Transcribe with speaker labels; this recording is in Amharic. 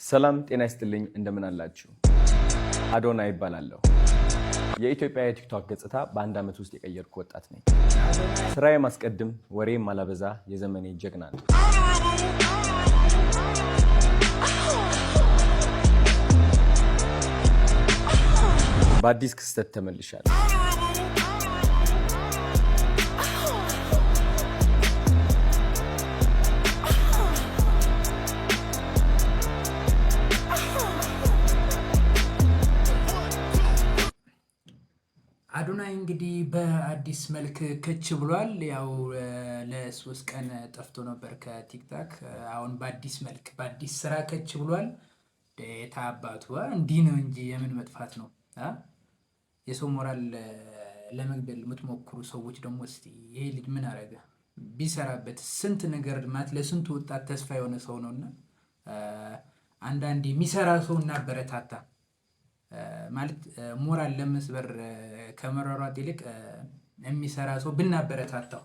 Speaker 1: ሰላም ጤና ይስጥልኝ፣ እንደምን አላችሁ? አዶናይ እባላለሁ። የኢትዮጵያ የቲክቶክ ገጽታ በአንድ ዓመት ውስጥ የቀየርኩ ወጣት ነኝ። ስራ የማስቀድም፣ ወሬ የማላበዛ የዘመኔ ጀግና ነው። በአዲስ ክስተት ተመልሻለሁ።
Speaker 2: አዶናይ እንግዲህ በአዲስ መልክ ከች ብሏል። ያው ለ3 ቀን ጠፍቶ ነበር ከቲክቶክ። አሁን በአዲስ መልክ በአዲስ ስራ ከች ብሏል። የታባቱ እንዲህ ነው እንጂ የምን መጥፋት ነው? የሰው ሞራል ለመግደል የምትሞክሩ ሰዎች ደግሞ እስቲ ይሄ ልጅ ምን አረገ? ቢሰራበት ስንት ነገር ማለት ለስንቱ ወጣት ተስፋ የሆነ ሰው ነው። እና አንዳንድ የሚሰራ ሰው እናበረታታ። ማለት ሞራል ለመስበር ከመሯሯጥ ይልቅ የሚሰራ ሰው ብናበረታታው።